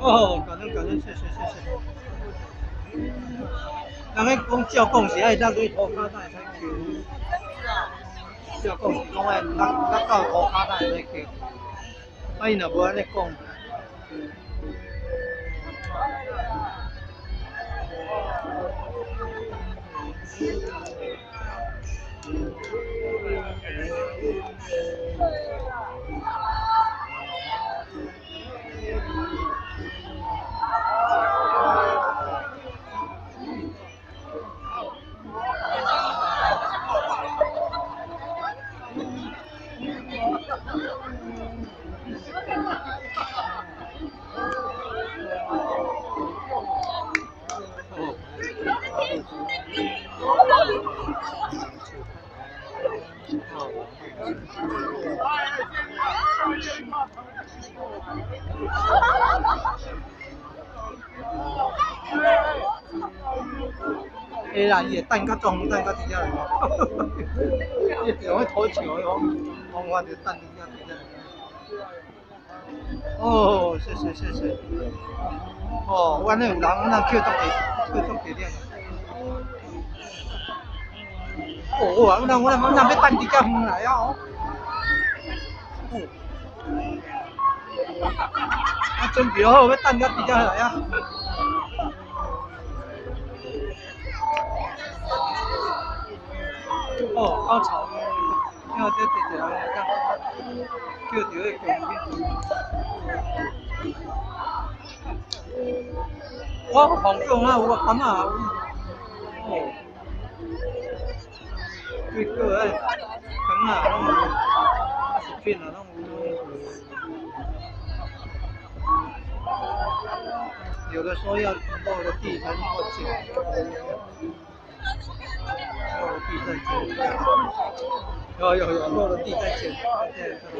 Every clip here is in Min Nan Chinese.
哦，感恩感恩，谢谢谢谢。人彼讲照讲是愛落去塗跤才會使抾。照講是講愛落落到塗跤才會使抾，啊伊若無按呢講。会啦，伊會等較壯，等到佇遮來。伊用彼土石的方方法就等佇遮佇遮。哦，謝謝謝謝。哦，阮那有人，阮人叫足濟，叫足濟點。哦，好啊，阮阮阮人欲等佇遮遠來啊哦。哦。啊，準備好，欲等到佇遮來啊。哦，夠吵！因為這濟濟人來講，叫著彼個。我黃姜啊有啊，柑仔也有。哦。水果啊，糖啊攏有，食品啊攏有。有的說要落了地才能夠撿。落了地再撿。有有有，落了地再撿，對對。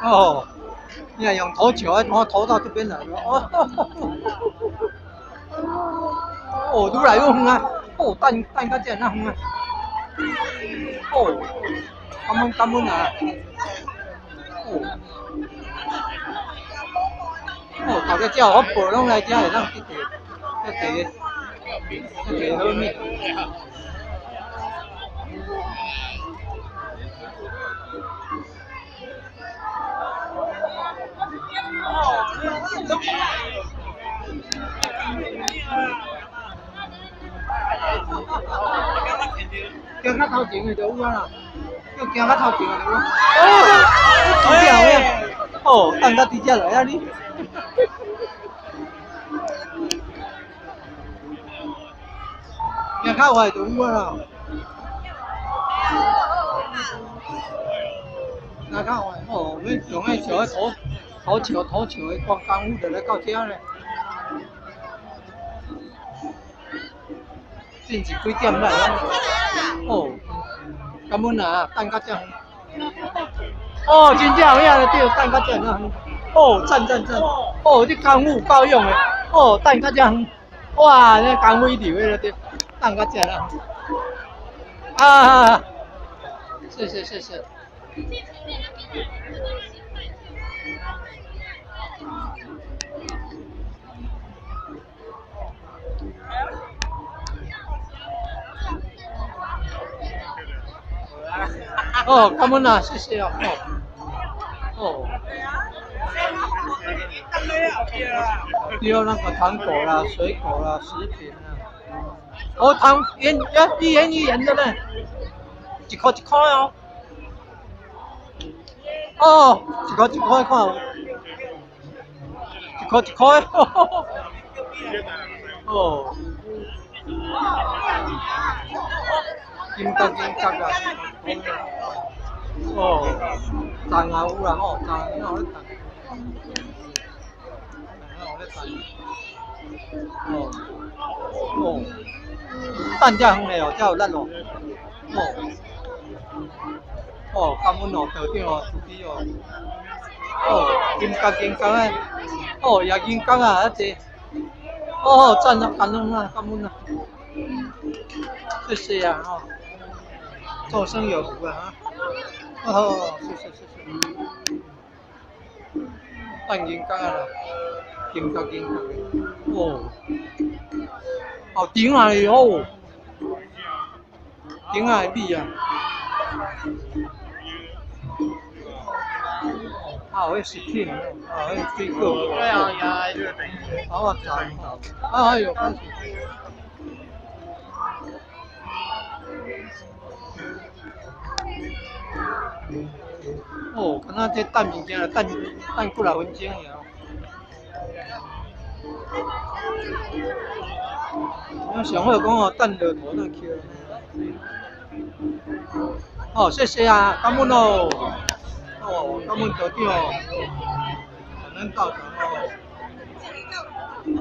哦，你看用投球，我投到這邊來了。哦，哦，愈來愈遠啊！哦，等等到這那遠啊！哦，感恩感恩啊！哦，哦，大家遮福報攏來遮會當得著，得著，得著好物。行較頭前的就有啊啦，要行較頭前的就有。哦，真正有影，哦，等到佇遮來啊你。行較遠就有啊啦。行較遠哦，欲用彼石土土石土石的工夫就來到遮咧。進前幾點來？哦，感恩啊，等到遮遠。哦，真正有影咧，對，等到遮遠。哦，讚讚讚！哦，這功夫有夠勇的。哦，等到遮遠。哇，這工夫一流的對，等到遮遠。啊，謝謝謝謝。哦，感恩啊，謝謝哦。哦。對，那個糖果啦、水果啦、食品啦。哦，糖元一元一元的呢，一塊一塊哦。哦，一塊一塊看有，一塊一塊。哦。金角金角啊！哦，粽也有啦吼，粽哪有咧粽？哪有咧粽？赞。哦，哦，等遮遠的哦，遮有力哦。哦，哦，感恩哦，道長哦，慈悲哦。哦，金角金角的，哦，也金角啊，遐濟。哦，讚啊，感恩啊，感恩啊。謝謝啊，吼。眾生有福啊，哈。哦，謝謝謝謝。等銀角啊啦，金角金角的。哦，哦，頂下的哦，頂下的米啊。啊，有彼食品，啊，彼水果。啊，讚。啊，有開始。哦，敢若這等物件，等等幾若分鐘爾。我上好講哦，等駱駝當抾。哦，謝謝啊，感恩哦。哦，感恩道長哦，感恩道長哦。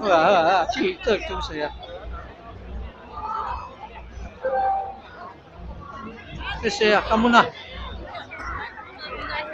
好啊好啊好啊，去做主事啊。謝謝啊，感恩啊。